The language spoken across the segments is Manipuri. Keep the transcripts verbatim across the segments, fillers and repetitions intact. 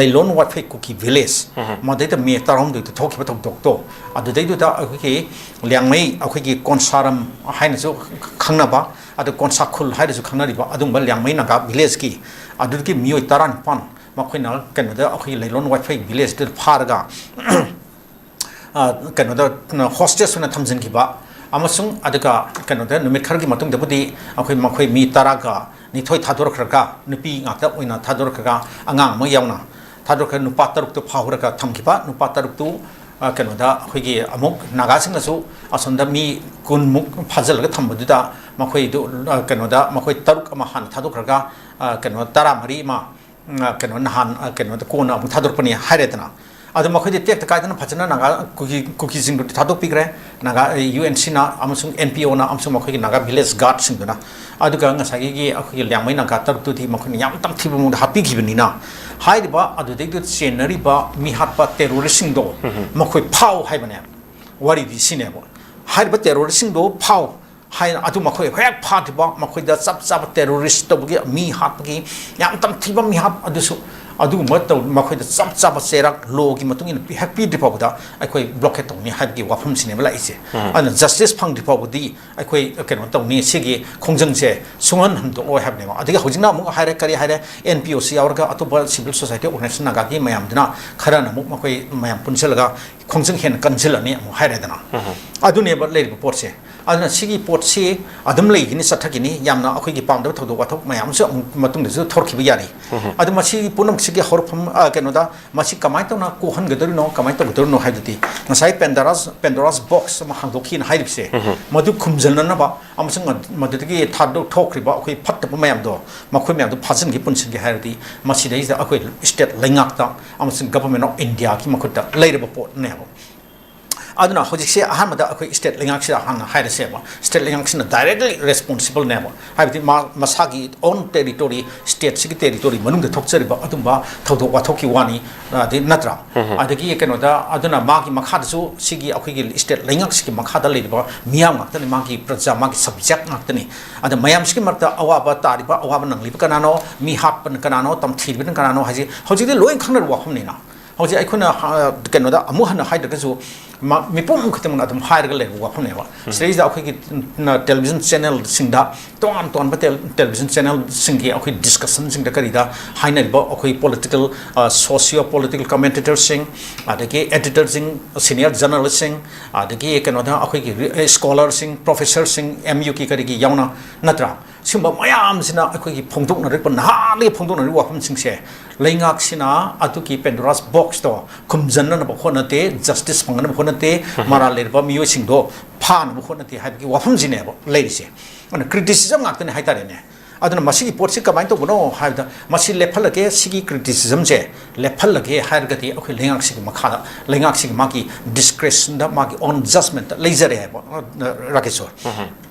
ꯂꯩꯂꯣꯟ ꯋꯥꯏꯐꯩ ꯀꯨꯀꯤ ꯚꯤꯂꯦꯖ, ꯎꯝ꯫ ꯃꯗꯩꯗ ꯃꯦ ꯇꯔꯥꯍꯨꯝꯗꯣꯏꯗ ꯊꯣꯛꯈꯤꯕ ꯊꯧꯗꯣꯛꯇꯣ, ꯑꯗꯨꯗꯩꯗꯨꯗ ꯑꯩꯈꯣꯏꯒꯤ ꯂꯤꯌꯥꯡꯃꯩ, ꯑꯩꯈꯣꯏꯒꯤ ꯀꯣꯟꯁꯥꯔꯝ ꯍꯥꯏꯅꯁꯨ ꯈꯪꯅꯕ, ꯑꯗꯨ ꯀꯣꯟꯁꯥ ꯈꯨꯜ ꯍꯥꯏꯅꯁꯨ ꯈꯪꯅꯔꯤꯕ ꯑꯗꯨꯒꯨꯝꯕ ꯂꯤꯌꯥꯡꯃꯩ ꯅꯥꯒꯥ ꯚꯤꯂꯦꯖꯀꯤ ꯑꯗꯨꯗꯒꯤ ꯃꯤꯑꯣꯏ ꯇꯔꯥꯅꯤꯄꯥꯟ ꯃꯈꯣꯏꯅ ꯀꯩꯅꯣꯗ ꯑꯩꯈꯣꯏꯒꯤ ꯂꯩꯂꯣꯟ ꯋꯥꯏꯐꯩ ꯚꯤꯂꯦꯖꯇꯨꯗ ꯐꯥꯔꯒ, ꯑ, ꯀꯩꯅꯣꯗ, ꯍꯣꯁꯇꯦꯖ ꯑꯣꯏꯅ ꯊꯝꯖꯤꯟꯈꯤꯕ ꯑꯃꯁꯨꯡ ꯑꯗꯨꯒ ꯀꯩꯅꯣꯗ ꯅꯨꯃꯤꯠ ꯈꯔꯒꯤ ꯃꯇꯨꯡꯗꯕꯨꯗꯤ ꯑꯩꯈꯣꯏ ꯃꯈꯣꯏ ꯃꯤ ꯇꯔꯥꯒ ꯅꯤꯊꯣꯏ ꯊꯥꯗꯣꯔꯛꯈ꯭ꯔꯒ, ꯅꯨꯄꯤ ꯉꯥꯛꯇ ꯑꯣꯏꯅ ꯊꯥꯗꯣꯔꯛꯈ꯭ꯔꯒ, ꯑꯉꯥꯡ ꯑꯃ ꯌꯥꯎꯅ ꯊꯥꯗꯣꯔꯛꯈ꯭ꯔꯒ, ꯅꯨꯄꯥ ꯇꯔꯨꯛꯇꯨ ꯐꯥꯍꯧꯔꯒ ꯊꯝꯈꯤꯕ꯫ ꯅꯨꯄꯥ ꯇꯔꯨꯛꯇꯨ, ꯑ, ꯀꯩꯅꯣꯗ ꯑꯩꯈꯣꯏꯒꯤ ꯑꯃꯨꯛ ꯅꯥꯒꯥꯁꯤꯡꯅꯁꯨ ꯑꯁꯣꯝꯗ ꯃꯤ ꯀꯨꯟꯃꯨꯛ ꯐꯥꯖꯤꯜꯂꯒ ꯊꯝꯕꯗꯨꯗ ꯃꯈꯣꯏꯗꯨ, ꯑ, ꯀꯩꯅꯣꯗ ꯃꯈꯣꯏ ꯇꯔꯨꯛ ꯑꯃ ꯍꯥꯟꯅ ꯊꯥꯗꯣꯛꯈ꯭ꯔꯒ, ꯑ, ꯀꯩꯅꯣ, ꯇꯔꯥꯃꯔꯤ ꯑꯃ ꯎꯝ, ꯑ, ꯀꯩꯅꯣ, ꯅꯍꯥꯟ, ꯑ, ꯀꯩꯅꯣꯗ ꯀꯣꯟꯅ ꯑꯃꯨꯛ ꯊꯥꯗꯣꯔꯛꯄꯅꯤ ꯍꯥꯏꯔꯦꯗꯅ꯫ ꯑꯗꯣ ꯃꯈꯣꯏꯗꯤ ꯇꯦꯛꯇ ꯀꯥꯏꯗꯅ ꯐꯖꯅ ꯅꯥꯒꯥ ꯀꯨꯀꯤ, ꯀꯨꯀꯤꯁꯤꯡꯗꯨꯗꯤ ꯊꯥꯗꯣꯛꯄꯤꯈ꯭ꯔꯦ꯫ ꯅꯥꯒꯥ, ꯑ, ꯌꯨ ꯑꯦꯟ ꯁꯤꯅ ꯑꯃꯁꯨꯡ ꯑꯦꯟ ꯄꯤ ꯑꯣꯅ ꯑꯃꯁꯨꯡ ꯃꯈꯣꯏꯒꯤ ꯅꯥꯒꯥ ꯚꯤꯂꯦꯖ ꯒꯥꯔꯗꯁꯤꯡꯗꯨꯅ꯫ ꯑꯗꯨꯒ ꯉꯁꯥꯏꯒꯤ ꯑꯩꯈꯣꯏꯒꯤ ꯂꯤꯌꯥꯡꯃꯩ ꯅꯥꯒꯥ ꯇꯔꯨꯛꯇꯨꯗꯤ ꯃꯈꯣꯏꯅ ꯌꯥꯝ ꯇꯝꯊꯤꯕ ꯃꯑꯣꯡꯗ ꯍꯥꯠꯄꯤꯈꯤꯕꯅꯤꯅ, ꯍꯥꯏꯔꯤꯕ ꯑꯗꯨꯗꯩꯗꯨꯗ ꯆꯦꯟꯅꯔꯤꯕ ꯃꯤꯍꯥꯠꯄ ꯇꯦꯔꯣꯔꯤꯁꯁꯤꯡꯗꯣ ꯎꯝ꯫ ꯃꯈꯣꯏ ꯐꯥꯎ ꯍꯥꯏꯕꯅꯦ꯫ ꯋꯥꯔꯤꯗꯤ ꯁꯤꯅꯦꯕ꯫ ꯍꯥꯏꯔꯤꯕ ꯇꯦꯔꯣꯔꯤꯁꯁꯤꯡꯗꯣ ꯐꯥꯎ ꯍꯥꯏꯅ ꯑꯗꯨ ꯃꯈꯣꯏ ꯍꯦꯛ ꯐꯥꯗ꯭ꯔꯤꯕ ꯃꯈꯣꯏꯗ ꯆꯞ ꯆꯥꯕ ꯇꯦꯔꯣꯔꯤꯁ ꯇꯧꯕꯒꯤ, ꯃꯤ ꯍꯥꯠꯄꯒꯤ ꯌꯥꯝ ꯇꯝꯊꯤꯕ ꯃꯤꯍꯥꯠ ꯑꯗꯨꯁꯨ ꯑꯗꯨꯒꯨꯝꯕ ꯇꯧ-, ꯃꯈꯣꯏꯗ ꯆꯞ ꯆꯥꯕ ꯆꯩꯔꯥꯛ ꯂꯣꯒꯤ ꯃꯇꯨꯡ ꯏꯟꯅ ꯄꯤ-, ꯍꯦꯛ ꯄꯤꯗ꯭ꯔꯤ ꯐꯥꯎꯕꯗ ꯑꯩꯈꯣꯏ ꯕ꯭ꯂꯣꯀꯦꯠ ꯇꯧꯅꯤ ꯍꯥꯏꯕꯒꯤ ꯋꯥꯐꯝꯁꯤꯅꯦꯕ ꯂꯥꯛꯏꯁꯦ꯫ ꯎꯝ꯫ ꯑꯗꯨꯅ ꯖꯁꯇꯤꯁ ꯐꯪꯗ꯭ꯔꯤ ꯐꯥꯎꯕꯗꯤ ꯑꯩꯈꯣꯏ ꯀꯩꯅꯣ ꯇꯧꯅꯤ, ꯁꯤꯒꯤ ꯈꯣꯡꯖꯪꯁꯦ ꯁꯨꯡꯍꯟ ꯍꯟꯗꯣꯛꯂꯣꯏ ꯍꯥꯏꯕꯅꯦꯕ꯫ ꯑꯗꯒꯤ ꯍꯧꯖꯤꯛꯅ ꯑꯃꯨꯛ ꯍꯥꯏꯔꯦ, ꯀꯔꯤ ꯍꯥꯏꯔꯦ, ꯑꯦꯟ ꯄꯤ ꯑꯣ ꯁꯤ ꯌꯥꯎꯔꯒ ꯑꯇꯣꯞꯄ ꯁꯤꯚꯤꯜ ꯁꯣꯁꯥꯏꯇꯤ ꯑꯣꯔꯒꯅꯥꯏꯖꯦꯁꯟ ꯅꯥꯒꯥꯒꯤ ꯃꯌꯥꯝꯗꯨꯅ ꯈꯔꯅ ꯑꯃꯨꯛ ꯃꯈꯣꯏ ꯃꯌꯥꯝ ꯄꯨꯟꯁꯤꯜꯂꯒ ꯈꯣꯡꯖꯪ ꯍꯦꯟꯅ ꯀꯟꯁꯤꯜꯂꯅꯤ ꯑꯃꯨꯛ ꯍꯥꯏꯔꯦꯗꯅ꯫ ꯎꯝ꯫ ꯑꯗꯨꯅꯦꯕ ꯂꯩꯔꯤꯕ ꯄꯣꯠꯁꯦ꯫ ꯑꯗꯨꯅ ꯁꯤꯒꯤ ꯄꯣꯠꯁꯤ ꯑꯗꯨꯝ ꯂꯩꯒꯅꯤ, ꯆꯠꯊꯈꯤꯅꯤ꯫ ꯌꯥꯝꯅ ꯑꯩꯈꯣꯏꯒꯤ ꯄꯥꯝꯗꯕ ꯊꯧꯗꯣꯛ ꯋꯥꯊꯣꯛ ꯃꯌꯥꯝ ꯑꯃꯁꯨ ꯑꯃꯨꯛ ꯃꯇꯨꯡꯗꯁꯨ ꯊꯣꯔꯛꯈꯤꯕ ꯌꯥꯔꯤ꯫ ꯎꯝ꯫ ꯑꯗꯨ ꯃꯁꯤ ꯄꯨꯝꯅꯃꯛꯁꯤꯒꯤ ꯍꯧꯔꯛꯐꯝ, ꯑ, ꯀꯩꯅꯣꯗ, ꯃꯁꯤ ꯀꯃꯥꯏꯅ ꯇꯧꯅ ꯀꯣꯛꯍꯟꯒꯗꯧꯔꯤꯅꯣ, ꯀꯃꯥꯏꯅ ꯇꯧꯒꯗꯧꯔꯤꯅꯣ ꯍꯥꯏꯕꯗꯨꯗꯤ ꯉꯁꯥꯏ ꯄꯦꯟꯗꯣꯔꯥꯁ, ꯄꯦꯟꯗꯣꯔꯥꯁ ꯕꯣꯛꯁ ꯑꯃ ꯍꯥꯡꯗꯣꯛꯈꯤꯅ ꯍꯥꯏꯔꯤꯕꯁꯦ, ꯎꯝ꯫ ꯃꯗꯨ ꯈꯨꯝꯖꯤꯟꯅꯅꯕ ꯑꯃꯁꯨꯡ ꯃꯗꯨꯗꯒꯤ ꯊꯥꯗꯣꯛ-, ꯊꯣꯛꯈ꯭ꯔꯤꯕ ꯑꯩꯈꯣꯏ ꯐꯠꯇꯕ ꯃꯌꯥꯝꯗꯣ, ꯃꯈꯣꯏ ꯃꯌꯥꯝꯗꯣ ꯐꯥꯖꯤꯟꯒꯦ ꯄꯨꯟꯁꯤꯟꯒꯦ ꯍꯥꯏꯔꯗꯤ ꯃꯁꯤꯗꯩꯁꯤꯗ ꯑꯩꯈꯣꯏ ꯁ꯭ꯇꯦꯠ ꯂꯩꯉꯥꯛꯇ ꯑꯃꯁꯨꯡ ꯒꯚꯔꯟꯃꯦꯟ ꯑꯣꯐ ꯏꯟꯗꯤꯌꯥꯒꯤ ꯃꯈꯨꯠꯇ ꯂꯩꯔꯕ ꯄꯣꯠꯅꯦꯕ꯫ ꯑꯗꯨꯅ ꯍꯧꯖꯤꯛꯁꯦ ꯑꯍꯥꯟꯕꯗ ꯑꯩꯈꯣꯏ state ꯂꯩꯉꯥꯛꯁꯤꯗ ꯍꯥꯟꯅ ꯍꯥꯏꯔꯁꯦꯕ꯫ State ꯂꯩꯉꯥꯛꯁꯤꯅ directly responsible ꯅꯦꯕ, ꯍꯥꯏꯕꯗꯤ ꯃꯥ ꯃꯁꯥꯒꯤ own territory, stateꯁꯤꯒꯤ territory ꯃꯅꯨꯡꯗ ꯊꯣꯛꯆꯔꯤꯕ ꯑꯗꯨꯝꯕ ꯊꯧꯗꯣꯛ ꯋꯥꯊꯣꯛꯀꯤ ꯋꯥꯅꯤ, ꯑꯗꯩ ꯅꯠꯇ꯭ꯔꯥ? ꯑꯗꯒꯤ ꯀꯩꯅꯣꯗ, ꯑꯗꯨꯅ ꯃꯥꯒꯤ ꯃꯈꯥꯗꯁꯨ ꯁꯤꯒꯤ ꯑꯩꯈꯣꯏꯒꯤ state ꯂꯩꯉꯥꯛꯁꯤꯒꯤ ꯃꯈꯥꯗ ꯂꯩꯔꯤꯕ ꯃꯤꯌꯥꯝ ꯉꯥꯛꯇꯅꯤ, ꯃꯥꯒꯤ ꯄ꯭ꯔꯖꯥ, ꯃꯥꯒꯤ subject ꯉꯥꯛꯇꯅꯤ꯫ ꯑꯗ ꯃꯌꯥꯝꯁꯤꯒꯤ ꯃꯔꯛꯇ ꯑꯋꯥꯕ ꯇꯥꯔꯤꯕ, ꯑꯋꯥꯕ ꯅꯪꯂꯤꯕ ꯀꯅꯥꯅꯣ, ꯃꯤ ꯍꯥꯠꯄꯅ ꯀꯅꯥꯅꯣ, ꯇꯝꯊꯤꯔꯤꯕꯅ ꯀꯅꯥꯅꯣ ꯍꯥꯏꯁꯦ ꯍꯧꯖꯤꯛꯇꯤ ꯂꯣꯏ ꯈꯪꯅꯔꯕ ꯋꯥꯐꯝꯅꯤꯅ꯫ ꯍꯧꯖꯤꯛ ꯑꯩꯈꯣꯏꯅ, ꯑ, ꯀꯩꯅꯣꯗ ꯑꯃꯨꯛ ꯍꯟꯅ ꯍꯥꯏꯗ꯭ꯔꯒꯁꯨ, ꯃ-, ꯃꯤꯄꯨꯝ ꯈꯨꯗꯤꯡꯃꯛꯅ ꯑꯗꯨꯝ ꯍꯥꯏꯔꯒ ꯂꯩꯔꯕ ꯋꯥꯐꯝꯅꯦꯕ꯫ ꯁꯤꯗꯩꯁꯤꯗ ꯑꯩꯈꯣꯏꯒꯤ, ꯅ, television channelꯁꯤꯡꯗ, ꯇꯣꯉꯥꯟ ꯇꯣꯉꯥꯟꯕ tel-, television channelꯁꯤꯡꯒꯤ ꯑꯩꯈꯣꯏ discussionꯁꯤꯡꯗ ꯀꯔꯤꯗ ꯍꯥꯏꯅꯔꯤꯕ ꯑꯩꯈꯣꯏ political, ꯑ, socio political commentatorꯁꯤꯡ, ꯑꯗꯒꯤ editorꯁꯤꯡ, senior journalistꯁꯤꯡ, ꯑꯗꯒꯤ ꯀꯩꯅꯣꯗ ꯑꯩꯈꯣꯏꯒꯤ ꯔꯤ-, ꯑ, scholarꯁꯤꯡ, professorꯁꯤꯡ, MUꯒꯤ ꯀꯔꯤꯒꯤ ꯌꯥꯎꯅ, ꯅꯠꯇ꯭ꯔꯥ? ꯁꯤꯒꯨꯝꯕ ꯃꯌꯥꯝꯁꯤꯅ ꯑꯩꯈꯣꯏꯒꯤ ꯐꯣꯡꯗꯣꯛꯅꯔꯛꯄ, ꯅꯍꯥꯟꯗꯒꯤ ꯐꯣꯡꯗꯣꯛꯅꯔꯤꯕ ꯋꯥꯐꯝꯁꯤꯡꯁꯦ ꯂꯩꯉꯥꯛꯁꯤꯅ ꯑꯗꯨꯒꯤ Pandora's boxꯇꯣ ꯈꯨꯝꯖꯟꯅꯅꯕ ꯍꯣꯠꯅꯗꯦ, justice ꯐꯪꯅꯅꯕ ꯍꯣꯠꯅꯗꯦ, ꯃꯔꯥꯜ ꯂꯩꯔꯕ ꯃꯤꯑꯣꯏꯁꯤꯡꯗꯣ ꯐꯥꯅꯕ ꯍꯣꯠꯅꯗꯦ ꯍꯥꯏꯕꯒꯤ ꯋꯥꯐꯝꯁꯤꯅꯦꯕ ꯂꯩꯔꯤꯁꯦ꯫ ꯑꯗꯨꯅ criticism ꯉꯥꯛꯇꯅꯦ ꯍꯥꯏꯇꯥꯔꯦꯅꯦ꯫ ꯑꯗꯨꯅ ꯃꯁꯤꯒꯤ ꯄꯣꯠꯁꯤ ꯀꯃꯥꯏꯅ ꯇꯧꯕꯅꯣ ꯍꯥꯏꯕꯗ, ꯃꯁꯤ ꯂꯦꯞꯍꯜꯂꯒꯦ, ꯁꯤꯒꯤ criticismꯁꯦ ꯂꯦꯞꯍꯜꯂꯒꯦ ꯍꯥꯏꯔꯒꯗꯤ ꯑꯩꯈꯣꯏ ꯂꯩꯉꯥꯛꯁꯤꯒꯤ ꯃꯈꯥꯗ, ꯂꯩꯉꯥꯛꯁꯤꯒꯤ ꯃꯥꯒꯤ discretionꯗ, ꯃꯥꯒꯤ own judgmentꯇ ꯂꯩꯖꯔꯦ ꯍꯥꯏꯕ, ꯑ, ꯔꯥꯀꯦꯁꯣꯔ꯫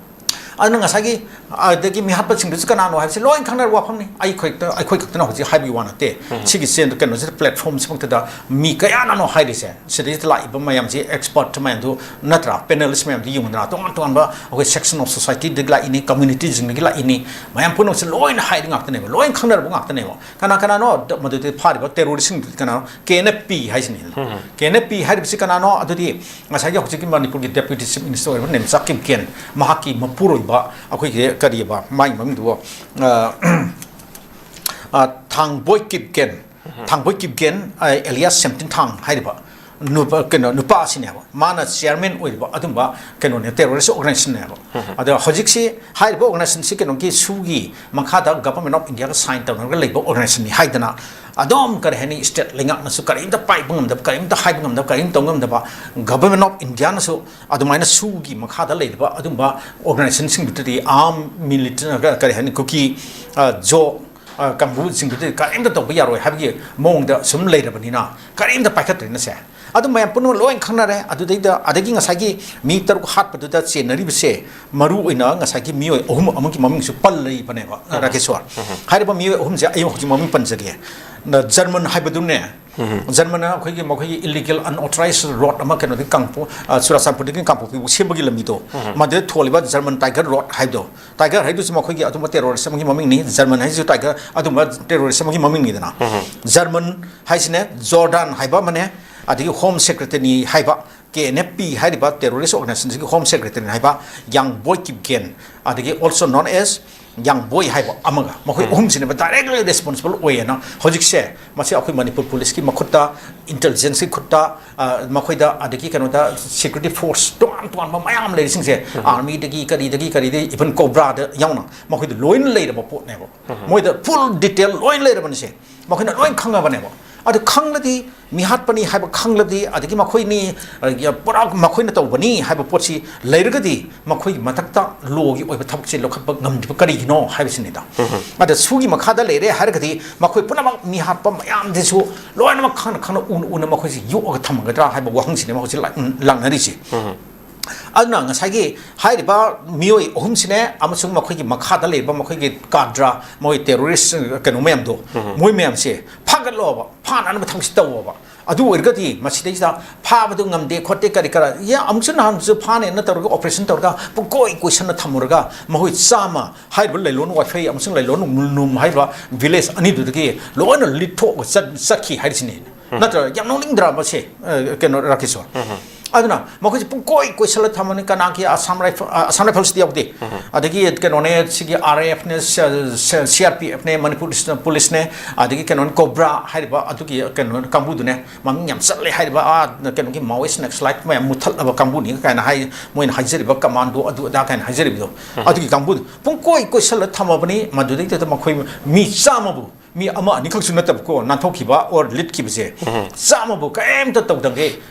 ꯑꯗꯨꯅ ꯉꯁꯥꯏꯒꯤ, ꯑꯗꯒꯤ ꯃꯤꯍꯥꯠꯄꯁꯤꯡꯗꯨꯁꯨ ꯀꯅꯥꯅꯣ ꯍꯥꯏꯕꯁꯤ ꯂꯣꯏ ꯈꯪꯅꯔꯕ ꯋꯥꯐꯝꯅꯤ꯫ ꯑꯩ ꯈꯛꯇ, ꯑꯩꯈꯣꯏ ꯈꯛꯇꯅ ꯍꯧꯖꯤꯛ ꯍꯥꯏꯕꯒꯤ ꯋꯥ ꯅꯠꯇꯦ꯫ ꯁꯤꯒꯤ ꯆꯦꯟ-, ꯀꯩꯅꯣꯁꯤꯗ, platformꯁꯤꯃꯛꯇꯗ ꯃꯤ ꯀꯌꯥꯅꯅꯣ ꯍꯥꯏꯔꯤꯁꯦ꯫ ꯁꯤꯗꯩꯁꯤꯗ ꯂꯥꯛꯏꯕ ꯃꯌꯥꯝꯁꯤ expert ꯃꯌꯥꯝꯗꯨ ꯅꯠꯇ꯭ꯔꯥ, panelist ꯃꯌꯥꯝꯗꯨ ꯌꯦꯡꯉꯨꯗꯅ, ꯇꯣꯉꯥꯟ ꯇꯣꯉꯥꯟꯕ ꯑꯩꯈꯣꯏ section of societyꯗꯒꯤ ꯂꯥꯛꯏꯅꯤ, communityꯁꯤꯡꯗꯒꯤ ꯂꯥꯛꯏꯅꯤ, ꯃꯌꯥꯝ ꯄꯨꯝꯅꯃꯛꯁꯦ ꯂꯣꯏꯅ ꯍꯥꯏꯔꯤ ꯉꯥꯛꯇꯅꯦꯕ, ꯂꯣꯏ ꯈꯪꯅꯔꯕ ꯉꯥꯛꯇꯅꯦꯕ꯫ ꯀꯅꯥ ꯀꯅꯥꯅꯣ ꯃꯗꯨꯗꯤ ꯐꯥꯔꯤꯕ terroristꯁꯤꯡꯗꯨꯗꯤ ꯀꯅꯥꯅꯣ? KNFP ꯍꯥꯏꯁꯤꯅꯤ꯫ KNFP ꯍꯥꯏꯔꯤꯕꯁꯤ ꯀꯅꯥꯅꯣ? ꯑꯗꯨꯗꯤ ꯉꯁꯥꯏꯒꯤ ꯍꯧꯖꯤꯛꯀꯤ ꯃꯅꯤꯄꯨꯔꯒꯤ Deputy Chief Minister ꯑꯣꯏꯔꯤꯕ ꯅꯦꯝꯆꯥ ꯀꯤꯞꯒꯦꯟ, ꯃꯍꯥꯛꯀꯤ ꯃꯄꯨꯔꯣꯏꯕ ꯑꯩꯈꯣꯏꯒꯤ ꯀꯔꯤꯑꯕ ꯃꯥꯒꯤ ꯃꯃꯤꯡꯗꯨꯕꯨ, ꯑ, ꯑ, ꯊꯥꯡꯕꯣꯏ ꯀꯤꯞꯒꯦꯟ, ꯊꯥꯡꯕꯣꯏ ꯀꯤꯞꯒꯦꯟ, ꯑ, alias ꯁꯦꯝꯇꯤꯟ ꯊꯥꯡ ꯍꯥꯏꯔꯤꯕ ꯅꯨꯄꯥ, ꯀꯩꯅꯣ, ꯅꯨꯄꯥ ꯑꯁꯤꯅꯦꯕ꯫ ꯃꯥꯅ chairman ꯑꯣꯏꯔꯤꯕ ꯑꯗꯨꯝꯕ ꯀꯩꯅꯣꯅꯦ, terrorist organizationꯅꯦꯕ꯫ ꯑꯗꯣ ꯍꯧꯖꯤꯛꯁꯤ ꯍꯥꯏꯔꯤꯕ organizationꯁꯤ ꯀꯩꯅꯣꯒꯤ, ꯁꯨꯒꯤ ꯃꯈꯥꯗ Government of Indiaꯒ sign ꯇꯧꯅꯔꯒ ꯂꯩꯕ organizationꯅꯤ ꯍꯥꯏꯗꯅ ꯑꯗꯨꯝ, ꯀꯔꯤ ꯍꯥꯏꯅꯤ, state ꯂꯩꯉꯥꯛꯅꯁꯨ ꯀꯔꯤꯝꯇ ꯄꯥꯏꯕ ꯉꯝꯗꯕ, ꯀꯔꯤꯝꯇ ꯍꯥꯏꯕ ꯉꯝꯗꯕ, ꯀꯔꯤꯝꯇ ꯇꯧ ꯉꯝꯗꯕ, Government of Indiaꯅꯁꯨ ꯑꯗꯨꯃꯥꯏꯅ ꯁꯨꯒꯤ ꯃꯈꯥꯗ ꯂꯩꯔꯤꯕ ꯑꯗꯨꯝꯕ organizationꯁꯤꯡꯗꯨꯗꯗꯤ, arm militant, ꯀꯔꯤ ꯍꯥꯏꯅꯤ, ꯀꯨꯀꯤ, ꯑ, ꯖꯣ, ꯑ, ꯀꯥꯡꯕꯨꯁꯤꯡꯗꯨꯗꯤ ꯀꯔꯤꯝꯇ ꯇꯧꯕ ꯌꯥꯔꯣꯏ ꯍꯥꯏꯕꯒꯤ ꯃꯑꯣꯡꯗ ꯁꯨꯝ ꯂꯩꯔꯕꯅꯤꯅ ꯀꯔꯤꯝꯇ ꯄꯥꯏꯈꯠꯇ꯭ꯔꯦꯅꯁꯦ꯫ ꯑꯗꯨ ꯃꯌꯥꯝ ꯄꯨꯝꯅꯃꯛ ꯂꯣꯏ ꯈꯪꯅꯔꯦ꯫ ꯑꯗꯨꯗꯩꯗ ꯑꯗꯒꯤ ꯉꯁꯥꯏꯒꯤ ꯃꯤ ꯇꯔꯨꯛ ꯍꯥꯠꯄꯗꯨꯗ ꯆꯦꯟꯅꯔꯤꯕꯁꯦ, ꯃꯔꯨ ꯑꯣꯏꯅ ꯉꯁꯥꯏꯒꯤ ꯃꯤꯑꯣꯏ ꯑꯍꯨꯝ ꯑꯃꯒꯤ ꯃꯃꯤꯡꯁꯨ ꯄꯜꯂꯤꯕꯅꯦꯕ, ꯔꯥꯀꯦꯁꯣꯔ꯫ ꯍꯥꯏꯔꯤꯕ ꯃꯤꯑꯣꯏ ꯑꯍꯨꯝꯁꯦ ꯑꯩ ꯍꯧꯖꯤꯛ ꯃꯃꯤꯡ ꯄꯟꯖꯒꯦ꯫ ꯅ-, ꯖꯔꯃꯟ ꯍꯥꯏꯕꯗꯨꯅꯦ, ꯖꯔꯃꯟꯅ ꯑꯩꯈꯣꯏꯒꯤ, ꯃꯈꯣꯏꯒꯤ illegal unauthorized road ꯑꯃ ꯀꯩꯅꯣꯗꯒꯤ ꯀꯥꯡꯄꯣ-, ꯑ, ꯆꯨꯔꯥꯆꯥꯟꯄꯨꯔꯗꯒꯤ ꯀꯥꯡꯄꯣꯛꯄꯤꯕꯨ ꯁꯦꯝꯕꯒꯤ ꯂꯝꯕꯤꯗꯣ, ꯃꯗꯨꯗ ꯊꯣꯜꯂꯤꯕ ꯖꯔꯃꯟ ꯇꯥꯏꯒꯔ ꯔꯣꯗ ꯍꯥꯏꯕꯗꯣ, ꯇꯥꯏꯒꯔ ꯍꯥꯏꯗꯨꯁꯨ ꯃꯈꯣꯏꯒꯤ ꯑꯗꯨꯝꯕ terrorist ꯑꯃꯒꯤ ꯃꯃꯤꯡꯅꯤ, ꯖꯔꯃꯟ ꯍꯥꯏꯁꯤꯁꯨ ꯇꯥꯏꯒꯔ ꯑꯗꯨꯝꯕ terrorist ꯑꯃꯒꯤ ꯃꯃꯤꯡꯅꯤꯗꯅ꯫ ꯖꯔꯃꯟ ꯍꯥꯏꯁꯤꯅꯦ, ꯖꯣꯔꯗꯥꯟ ꯍꯥꯏꯕ ꯑꯃꯅꯦ, ꯑꯗꯒꯤ Home Secretary ꯍꯥꯏꯕ, ꯀꯦ ꯑꯦꯟ ꯑꯦꯐ ꯄꯤ ꯍꯥꯏꯔꯤꯕ terrorist organization ꯁꯤꯒꯤ Home Secretary ꯍꯥꯏꯕ ꯌꯥꯡ ꯕꯣꯏ ꯀꯤꯞꯒꯦꯟ, ꯑꯗꯒꯤ also known as ꯌꯥꯡ ꯕꯣꯏ ꯍꯥꯏꯕ ꯑꯃꯒ, ꯃꯈꯣꯏ ꯑꯍꯨꯝꯁꯤꯅꯦꯕ directly responsible ꯑꯣꯏꯌꯦꯅ ꯍꯧꯖꯤꯛꯁꯦ꯫ ꯃꯁꯤ ꯑꯩꯈꯣꯏ ꯃꯅꯤꯄꯨꯔ ꯄꯨꯂꯤꯁꯀꯤ ꯃꯈꯨꯠꯇ, intelligence ꯀꯤ ꯈꯨꯠꯇ, ꯑ, ꯃꯈꯣꯏꯗ, ꯑꯗꯒꯤ ꯀꯩꯅꯣꯗ security force ꯇꯣꯉꯥꯟ ꯇꯣꯉꯥꯟꯕ ꯃꯌꯥꯝ ꯂꯩꯔꯤꯁꯤꯡꯁꯦ, army ꯗꯒꯤ ꯀꯔꯤꯗꯒꯤ ꯀꯔꯤꯗꯒꯤ even ꯀꯣꯕ꯭ꯔꯥꯗ ꯌꯥꯎꯅ ꯃꯈꯣꯏꯗ ꯂꯣꯏꯅ ꯂꯩꯔꯕ ꯄꯣꯠꯅꯦꯕ꯫ ꯃꯣꯏꯗ full detail ꯂꯣꯏ ꯂꯩꯔꯕꯅꯤꯁꯦ, ꯃꯈꯣꯏꯅ ꯂꯣꯏ ꯈꯪꯉꯕꯅꯦꯕ꯫ ꯑꯗꯨ ꯈꯪꯂꯗꯤ, ꯃꯤꯍꯥꯠꯄꯅꯤ ꯍꯥꯏꯕ ꯈꯪꯂꯗꯤ, ꯑꯗꯒꯤ ꯃꯈꯣꯏꯅꯤ, ꯑ, ꯄꯨꯔꯥ ꯃꯈꯣꯏꯅ ꯇꯧꯕꯅꯤ ꯍꯥꯏꯕ ꯄꯣꯠꯁꯤ ꯂꯩꯔꯒꯗꯤ, ꯃꯈꯣꯏꯒꯤ ꯃꯊꯛꯇ ꯂꯣꯒꯤ ꯑꯣꯏꯕ ꯊꯕꯛꯁꯦ ꯂꯧꯈꯠꯄ ꯉꯝꯗ꯭ꯔꯤꯕ ꯀꯔꯤꯒꯤꯅꯣ ꯍꯥꯏꯕꯁꯤꯅꯤꯗ꯫ ꯑꯗ ꯁꯨꯒꯤ ꯃꯈꯥꯗ ꯂꯩꯔꯦ ꯍꯥꯏꯔꯒꯗꯤ, ꯃꯈꯣꯏ ꯄꯨꯝꯅꯃꯛ ꯃꯤꯍꯥꯠꯄ ꯃꯌꯥꯝꯁꯤꯁꯨ ꯂꯣꯏꯅꯃꯛ ꯈꯪꯅ ꯈꯪꯅ, ꯎꯅ ꯎꯅ ꯃꯈꯣꯏꯁꯤ ꯌꯣꯛꯑꯒ ꯊꯝꯒꯗ꯭ꯔꯥ ꯍꯥꯏꯕ ꯋꯥꯍꯪꯁꯤꯅꯦꯕ ꯍꯧꯖꯤꯛ ꯂꯥꯛ-, ꯂꯥꯛꯅꯔꯤꯁꯦ꯫ ꯑꯗꯨꯅ ꯉꯁꯥꯏꯒꯤ ꯍꯥꯏꯔꯤꯕ ꯃꯤꯑꯣꯏ ꯑꯍꯨꯝꯁꯤꯅꯦ ꯑꯃꯁꯨꯡ ꯃꯈꯣꯏꯒꯤ ꯃꯈꯥꯗ ꯂꯩꯔꯤꯕ ꯃꯈꯣꯏꯒꯤ ꯀꯥꯗ꯭ꯔꯥ, ꯃꯣꯏ terrorist ꯀꯩꯅꯣ ꯃꯌꯥꯝꯗꯣ, ꯃꯣꯏ ꯃꯌꯥꯝꯁꯦ ꯐꯥꯒꯠꯂꯣꯕ, ꯐꯥꯅꯅꯕ ꯊꯕꯛꯁꯤ ꯇꯧꯑꯣꯕ꯫ ꯑꯗꯨ ꯑꯣꯏꯔꯒꯗꯤ ꯃꯁꯤꯗꯩꯁꯤꯗ ꯐꯥꯕꯗꯨ ꯉꯝꯗꯦ ꯈꯣꯠꯇꯦ ꯀꯔꯤ ꯀꯔꯥ, ꯌꯥ, ꯑꯃꯨꯛꯁꯨ ꯅꯍꯥꯟꯁꯨ ꯐꯥꯅꯦꯅ ꯇꯧꯔꯒ operation ꯇꯧꯔꯒ ꯄꯨꯡꯀꯣꯏ ꯀꯣꯏꯁꯟꯅ ꯊꯝꯃꯨꯔꯒ ꯃꯈꯣꯏ ꯆꯥꯝꯃ ꯍꯥꯏꯔꯤꯕ ꯂꯩꯂꯣꯟ ꯋꯥꯏꯐꯩ ꯑꯃꯁꯨꯡ ꯂꯩꯂꯣꯟ ꯃꯨꯜꯅꯨꯝ ꯍꯥꯏꯔꯤꯕ village ꯑꯅꯤꯗꯨꯗꯒꯤ ꯂꯣꯏꯅ ꯂꯤꯠꯊꯣꯛꯑꯒ ꯆꯠ-, ꯆꯠꯈꯤ ꯍꯥꯏꯔꯤꯁꯤꯅꯤ꯫ ꯅꯠꯇ꯭ꯔ? ꯌꯥꯝ ꯅꯣꯛꯅꯤꯡꯗ꯭ꯔꯥ ꯃꯁꯦ, ꯑ, ꯀꯩꯅꯣ, ꯔꯥꯀꯦꯁꯣꯔ? ꯑꯗꯨꯅ ꯃꯈꯣꯏꯁꯦ ꯄꯨꯡꯀꯣꯏ ꯀꯣꯏꯁꯜꯂ ꯊꯝꯃꯅꯤ꯫ ꯀꯅꯥꯒꯤ ꯑꯁꯥꯝ ꯔꯥꯏꯐꯜ, ꯑ, ꯑꯁꯥꯝ ꯔꯥꯏꯐꯜꯁꯤꯗꯤ ꯌꯥꯎꯗꯦ꯫ ꯑꯗꯒꯤ ꯀꯩꯅꯣꯅꯦ, ꯁꯤꯒꯤ R A F ꯅꯦ, ꯁ-, ꯁ-, C R P F ꯅꯦ, ꯃꯅꯤꯄꯨꯔ ꯄꯨꯂꯤꯁꯅꯦ, ꯑꯗꯒꯤ ꯀꯩꯅꯣꯅꯦ, ꯀꯣꯕ꯭ꯔꯥ ꯍꯥꯏꯔꯤꯕ ꯑꯗꯨꯒꯤ ꯀꯩꯅꯣ ꯀꯥꯡꯕꯨꯗꯨꯅꯦ, ꯃꯃꯤꯡ ꯌꯥꯝ ꯆꯠꯂꯦ ꯍꯥꯏꯔꯤꯕ, ꯑꯥ, ꯀꯩꯅꯣꯒꯤ Maoist Naxalite ꯃꯌꯥꯝ ꯃꯨꯊꯠꯂꯕ ꯀꯥꯡꯕꯨꯅꯤ ꯀꯥꯏꯅ ꯍꯥꯏ, ꯃꯣꯏꯅ ꯍꯥꯏꯖꯔꯤꯕ commando ꯑꯗꯨ ꯑꯗꯥ ꯀꯥꯏꯅ ꯍꯥꯏꯖꯔꯤꯕꯗꯣ, ꯑꯗꯨꯒꯤ ꯀꯥꯡꯕꯨꯗꯨ ꯄꯨꯡꯀꯣꯏ ꯀꯣꯏꯁꯜꯂ ꯊꯝꯃꯕꯅꯤ꯫ ꯃꯗꯨꯗꯩꯗꯨꯗ ꯃꯈꯣꯏ ꯃꯤ ꯆꯥꯝꯃꯕꯨ, ꯃꯤ ꯑꯃ ꯑꯅꯤꯈꯛꯁꯨ ꯅꯠꯇꯕꯀꯣ, ꯅꯥꯟꯊꯣꯛꯈꯤꯕ or ꯂꯤꯠꯈꯤꯕꯁꯦ, ꯆꯥꯝꯃꯕꯨ ꯀꯔꯤꯝꯇ ꯇꯧꯗꯒꯦ,